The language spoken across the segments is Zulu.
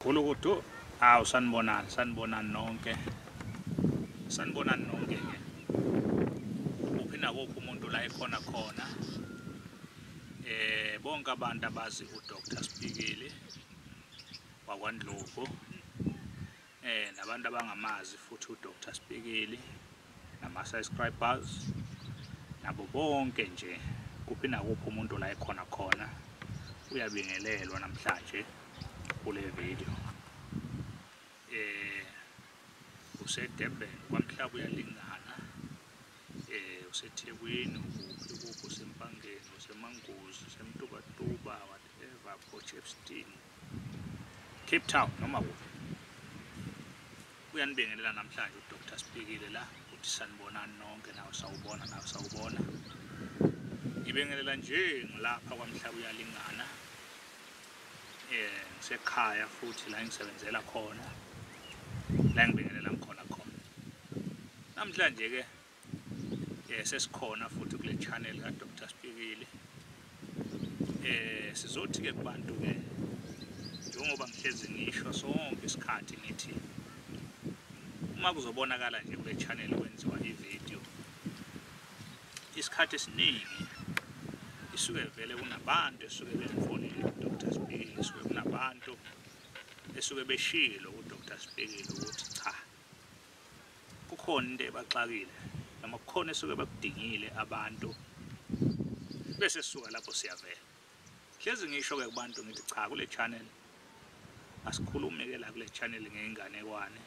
Gulukudu, awu sanibonani, sanibonani nonke. Sanibonani nonke ke. Kuphi nakuphi umuntu la ekhona khona. Bonke abantu abazi uDr Spikili wakwaNdlovu. Nabantu abangamazi futhi uDr Spikili nama subscribers nabo bonke nje kuphi nakuphi umuntu la ekhona khona uyabingelelwa namhlanje kule video. UseDurban kwaMhlaba uyalingana, useThekwini, ukuphi kuphi, useMpangeni, useManguzi, useMtubatuba, whatever, Port Shepstone, Cape Town, noma kuphi. Uyanibingelela namhlanje uDr Spikili la, uthi sanibonani nonke, nawe sawubona, nawe sawubona. Ngibingelela nje ngilapha kwaMhlaba uyalingana. Ngisekhaya futhi la engisebenzela khona, la ngibingelela ngikhona khona. Namhlanje ke sesikhona futhi kule channel ka Dr Spikili. Sizothi ke kubantu ke njengoba ngihlezi ngisho sonke isikhathi ngithi uma kuzobonakala nje kule channel kwenziwa ivideo, isikhathi esiningi isuke vele kunabantu esuke bengifonile kuDr Spikili, isuke kunabantu esuke beshilo kuDr Spikili ukuthi cha, kukhona into ebaxakile noma kukhona esuke bakudingile abantu, bese sisuka lapho siyavela. Hlezi ngisho ke kubantu ngithi cha, kule channel asikhulume ke la kule channel ngeinganekwane.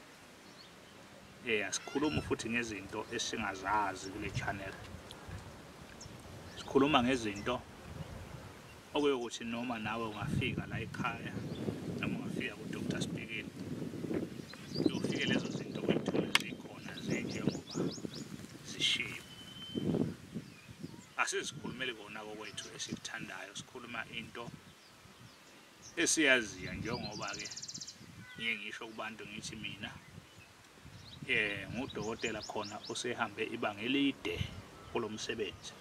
Asikhulumi futhi ngezinto esingazazi kule channel. Sikhuluma ngezinto okuyokuthi noma nawe ungafika la ekhaya noma ungafika kuDr Spikili uyofike lezo zinto uyithole zikhona njengoba zishiwo. Asizikhulumeli kona kokwethu esikuthandayo, sikhuluma into esiyaziyo. Njengoba ke ngiye ngisho kubantu ngithi mina ngudokotela khona osehambe ibanga elide kulomsebenzi.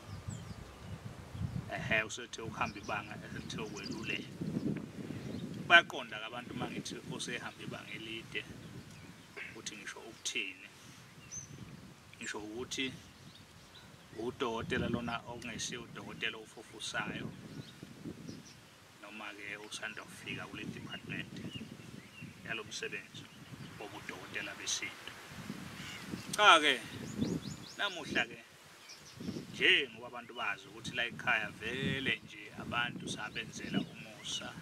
Usethe ukuhamba ibanga elithe ukweluleka. Bayaqonda abantu uma ngithi osehamba ibanga elide uthi ngisho ukuthini. Ngisho ukuthi udokotela lona okungesiye udokotela ofufusayo noma ke usanda kufika kule department yalomsebenzi wobudokotela besintu. Cha ke namuhla ke nje ngoba abantu bazi ukuthi la ekhaya vele nje abantu sabenzela umusa,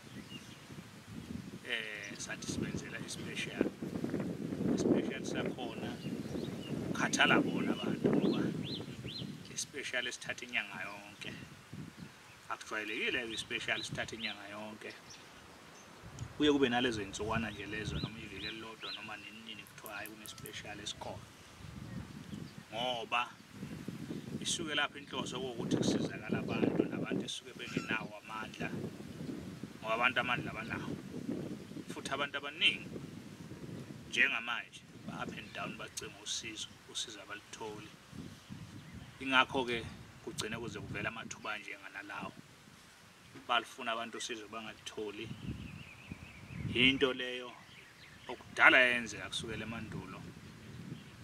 sathi sibenzela ispecial. Ispecial sakhona khathala bona abantu ngoba ispecial esithatha inyanga yonke. Akujwayelekile ispecial sithatha inyanga yonke. Kuye kube nalezo insukwana nje lezo noma iviki elilodwa noma nini nini kuthiwa hayi kune special esikhona. Ngoba isuke lapha inhloso ukuthi kusizakala abantu nabantu esuke bengenawo amandla, ngoba abantu amandla abanawo. Futhi abantu abaningi njengamanje ba up and down bacinga usizo, usizo abalitholi. Ingakho ke kugcine kuze kuvela amathuba njenganalawo. Balifuna abantu usizo bangalitholi. Into leyo okudala yenzeka kusukela emandulo.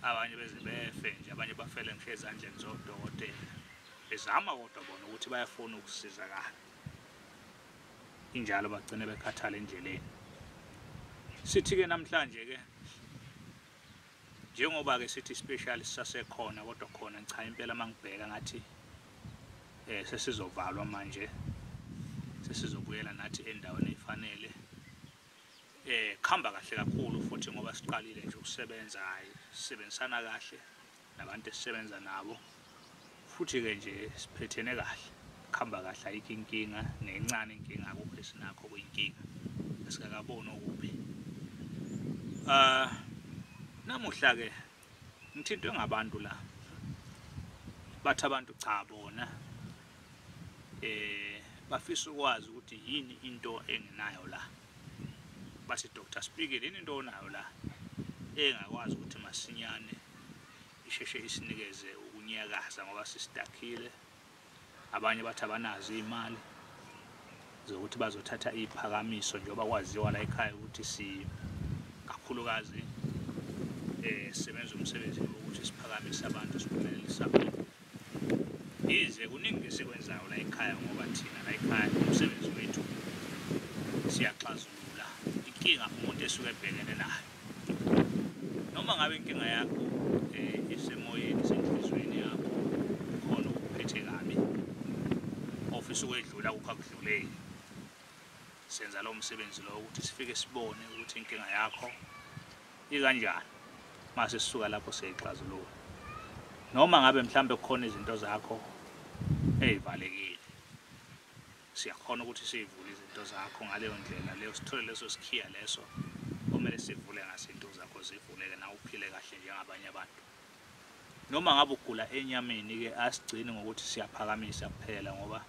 Abanye beze befe nje, abanye bafele ngisho ezandleni zodokotela. Bezama kodwa bona ukuthi bayafuna ukusizakala. Injalo bagcine bekhathala endleleni. Sithi ke namhlanje ke njengoba ke sithi special sisasekhona kodwa khona cha impela mangibheka ngathi sesizovalwa manje, sesizobuyela nathi endaweni efanele. Khamba kahle kakhulu futhi ngoba siqalile nje ukusebenza, hayi sisebenzisana kahle nabantu esisebenza nabo futhi ke nje siphethene kahle, khamba kahle, ayikho inkinga nencane inkinga akukho esinakho kuyinkinga esikakaboni okubi. Namuhla ke ngithintwe ngabantu la, bathi abantu cha bona bafisa ukwazi ukuthi yini into enginayo la. Bathi Dr Spikili yini into onayo la engakwazi ukuthi masinyane isheshe isinikeze ukunyakaza ngoba sisitakhile. Abanye bathi abanazo imali, Zokuthi bazothatha iphakamiso, njengoba kwaziwa la ekhaya ukuthi si kakhulukazi sisebenza umsebenzi wokuthi siphakamise abantu, siphumelelise abantu. Yize kuningi esikwenzayo la ekhaya, ngoba thina la ekhaya umsebenzi wethu siyaxazulula inkinga umuntu esuke ebhekene nayo. Noma ngabe inkinga yakho isemoyeni, isenhliziyweni yakho, khona okuphethe kabi ofisa ukwedlula kukho akudluleki, senza lo msebenzi lo ukuthi sifike sibone ukuthi inkinga yakho ikanjani, mase sisuka lapho siyayixazulula. Noma ngabe mhlambe kukhona izinto zakho ezivalekile, siyakhona ukuthi siyivule izinto zakho ngaleyo ndlela leyo, sithole leso sikhiya leso omele sivule ngaso izinto zakho zivuleke nawe uphile kahle njengabanye abantu. Noma ngabe ugula enyameni-ke, asigcini ngokuthi siyaphakamisa kuphela, ngoba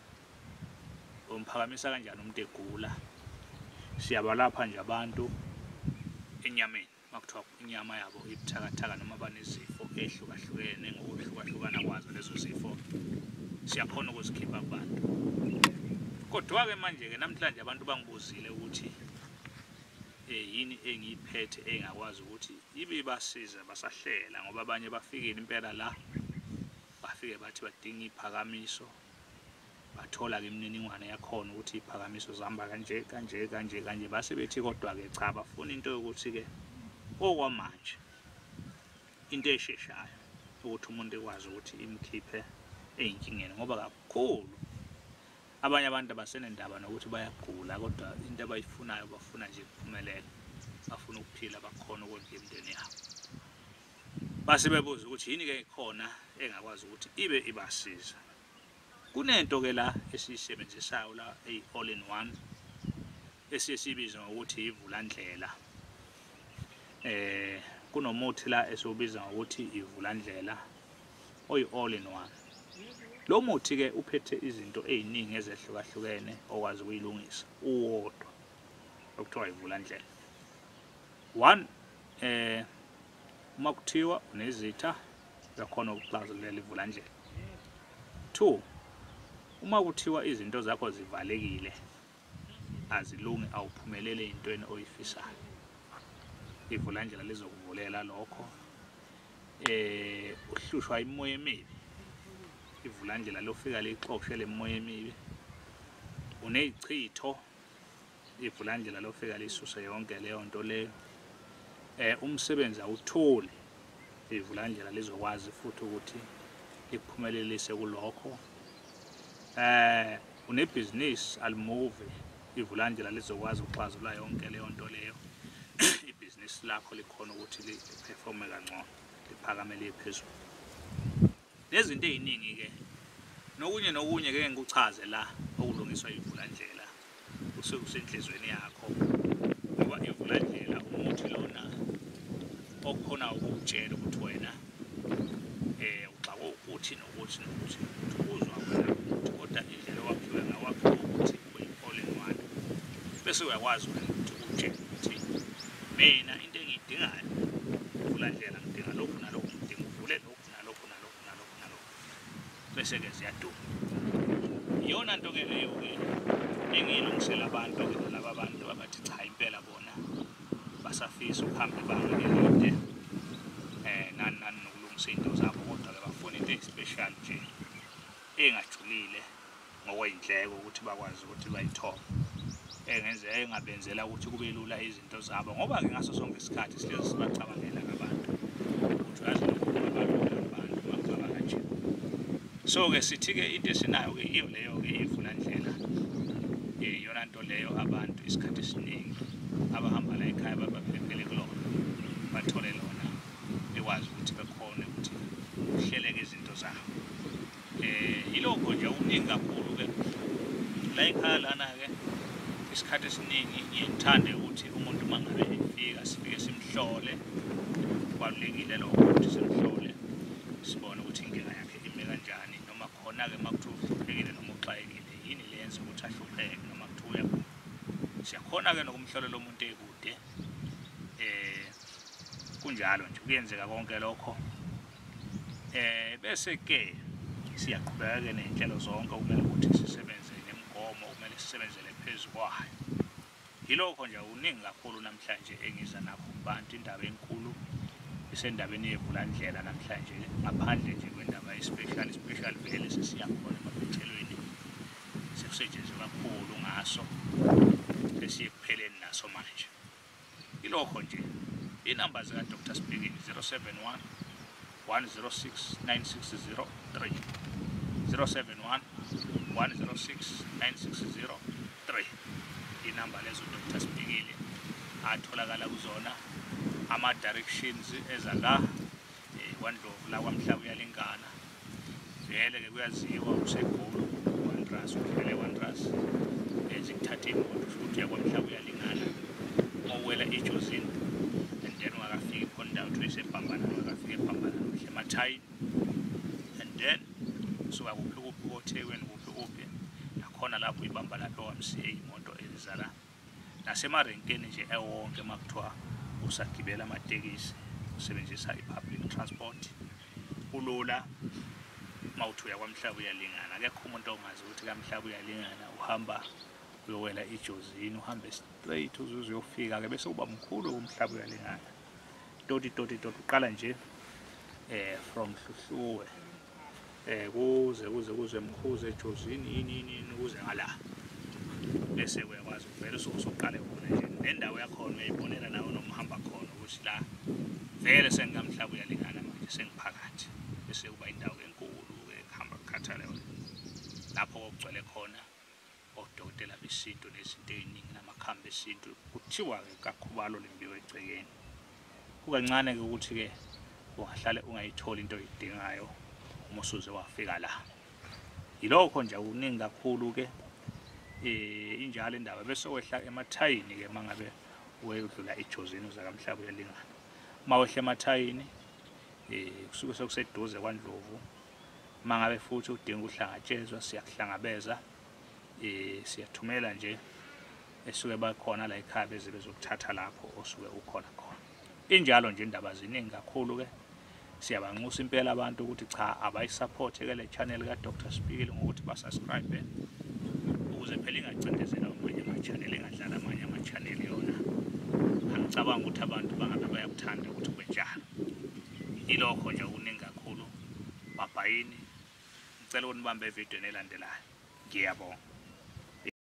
umphakamisa kanjani umuntu egula? Siyabalapha nje abantu enyameni, makuthiwa inyama yabo ibuthakathaka noma banezifo ehlukahlukene, ngokuhlukahlukana kwazo lezo zifo siyakhona ukuzikhipha kubantu. Kodwa-ke manje-ke namhlanje abantu bangibuzile ukuthi yini engiyiphethe engakwazi ukuthi ibe ibasiza basahlela, ngoba abanye bafikile impela la, bafike bathi badinga iphakamiso, bathola-ke imininingwane yakhona ukuthi iphakamiso zihamba kanje kanje kanje kanje, base bethi kodwa-ke cha, bafuna into yokuthi-ke okwamanje into esheshayo ukuthi umuntu ekwazi ukuthi imkhiphe ey'nkingeni, ngoba kakhulu abanye abantu abasenendaba nokuthi bayagula, kodwa into abayifunayo bafuna nje ukuphumelela, bafuna ukuphila, bakhona ukondla imindeni yabo. Base bebuza ukuthi yini-ke khona engakwazi ukuthi ibe ibasiza. Kunento-ke la esiyisebenzisayo la eyi-all in one, esiye siyibize ngokuthi ivulandlela. Kunomuthi la esiwubiza ngokuthi ivulandlela oyi-all in one. Lo muthi-ke uphethe izinto ey'ningi ezehlukahlukene okwazi ukuyilungisa uwodwa, okuthiwa ivulandlela. One, uma kuthiwa unezitha uyakhona ukuxazululela ivulandlela. Two, uma kuthiwa izinto zakho zivalekile, azilungi, awuphumelele entweni oyifisayo, ivulandlela lizokuvulela lokho. Uhlushwa imoya emibi, ivulandlela lofika lixoshe le moya emibi. Unezichitho, ivulandlela lofika lisuse yonke leyo nto leyo. Umsebenzi awutholi, ivulandlela lizokwazi futhi ukuthi liphumelelise kulokho. Unebhizinisi alimuvi, ivulandlela lizokwazi ukuxazulula yonke leyo nto leyo. Ibhizinisi lakho likhona ukuthi liperforme kangcono, liphakame liye phezulu. Nezinto ey'ningi-ke, nokunye nokunye ke ngikuchaze la okulungiswa ivulandlela kusuke kusenhlizweni yakho, ngoba ivulandlela umuthi lona okhona ukukutshela ukuthi wena uxakwe ukuthi nokuthi nokuthi nokuthi, uzwa wena ukuthi, kodwa indlela owakhiwe ngayo wakhiwe ukuthi ube yi-all in one, bese uyakwazi wena ukuthi ukutshele ukuthi mina into engiyidingayo ivulandlela, ngidinga lokhu nalokhu, ngidinga uvule lokhu nalokhu nalokhu nalokhu nalokhu, bese-ke ziyaduma. Iyona nto-ke leyo-ke engiyilungisela abantu-ke, nalaba bantu abathi cha impela bona basafisa ukuhamba ibanga elide nani nani nokulungisa iy'nto zabo, kodwa-ke bafuna into eyi-special nje engajulile ngokwey'ndleko ukuthi bakwazi ukuthi bayithole, engabenzela ukuthi kube lula izinto zabo, ngoba-ke ngaso sonke isikhathi sihlezi sibacabangela ngabantu ukuthi uyazi lokhu kungaba lula kubantu uma kungaba kanje. So-ke sithi-ke into esinayo-ke iyo leyo-ke ivulandlela, iyona nto leyo abantu isikhathi esiningi abahamba la ekhaya babaphephele kulona, bathole lona bekwazi ukuthi bekhone ukuthi kuhleleke izinto zabo. Yilokho nje, okuningi kakhulu-ke la ekhaya lana-ke. Isikhathi esiningi ngiye ngithande ukuthi umuntu uma ngabe efika sifike simhlole, kubalulekile lokho ukuthi simhlole sibone ukuthi inkinga yakhe ime kanjani, noma khona-ke uma kuthiwa uhluphekile noma uxakekile yini le yenza ukuthi ahlupheke, noma kuthiwa uyagula. Siyakhona-ke nokumhlolela umuntu ekude, kunjalo nje kuyenzeka konke lokho. Bese-ke siyaqhubeka-ke ney'nhlelo zonke okumele ukuthi sisebenze nemigomo imigomo okumele sisebenzele phezu kwayo. Yilokho nje, kuningi kakhulu namhlanje engiza nakho kubantu. Indaba enkulu isendabeni yevulandlela namhlanje, ngaphandle nje kwendaba ye-special. Special vele sesiya khona emaphethelweni, sekusetshenzwe kakhulu ngaso, sesiye ekupheleni naso manje. Ilokho nje. Inamba zika Dr Speaking 071 106 9603, 071 106 9603, inamba lezo Dr Speakile atholakala kuzona. Ama directions eza la kwaNdlovu, la kwaMhlaba uyalingana, vele ke kuyaziwa, useGoli Wanderers, udlule Wanderers, ezikuthatha imoto futhi yakwamhlaba uyalingana, owela eJozini, and then ungakafiki khona indawo kuthiwa isebhambanana, ungakafiki ebhambanana uhle emathayini, and then usuka kuphi kuphi koThekwini kuphi kuphi nakhona lapho ibamba lapho YMCA imoto eliza la nasemarenkeni nje ewonke. Uma kuthiwa usagibela amatekisi, usebenzisa i-public transport, kulula uma uthi uya kwaMhlaba uyalingana. Akekho umuntu ongazi ukuthi kaMhlaba uyalingana uhamba uyowela iJozini, uhambe straight uze uyofika-ke, bese uba mkhulu umhlaba uyalingana, toti toti toti, uqala nje from Hluhluwe kuze kuze kuze Mkhuze, eJozini, yini yini yini, kuze ngala, bese uyakwazi ukuvela usuke usuqale khona nje nendawo yakhona uyayibonela nawe noma uhamba khona ukuthi la vele sengikamhlaba uyalingana manje, sengiphakathi. Bese kuba indawo enkulu-ke, kuhamba kukhathale lapho okugcwele khona odokotela besintu nezinto ey'ningi namakhambi esintu. Kuthiwa-ke kakhubalo limbiwe egcekeni. Kukancane-ke ukuthi-ke ungahlale ungayitholi into oyidingayo uma usuze wafika la. Yilokho nje, akuningi kakhulu-ke, injalo indaba. Bese wehla emathayini-ke uma ngabe wedlula iJozini uza kaMhlaba uyalingana. Uma wehla emathayini kusuke sekuseduze kwaNdlovu. Uma ngabe futhi udinga ukuhlangatshezwa, siyakuhlangabeza, siyathumela nje esuke bakhona la ekhaya beze bezokuthatha lapho osuke ukhona khona. Injalo nje indaba, ziningi kakhulu-ke. Siyabanxusa impela abantu ukuthi cha, abayisupport-ke le channel ka-Dr Spikile ngokuthi basubscribe, ukuze phela ingacindezelwa amanye ama-channel, ingadlala amanye ama-channel yona. Angicabanga ukuthi abantu bangabe bayakuthanda ukuthi kube njalo. Ilokho nje, okuningi kakhulu. Babhayini, ngicela ukuthi nibambe evidweni elandelayo. Ngiyabonga.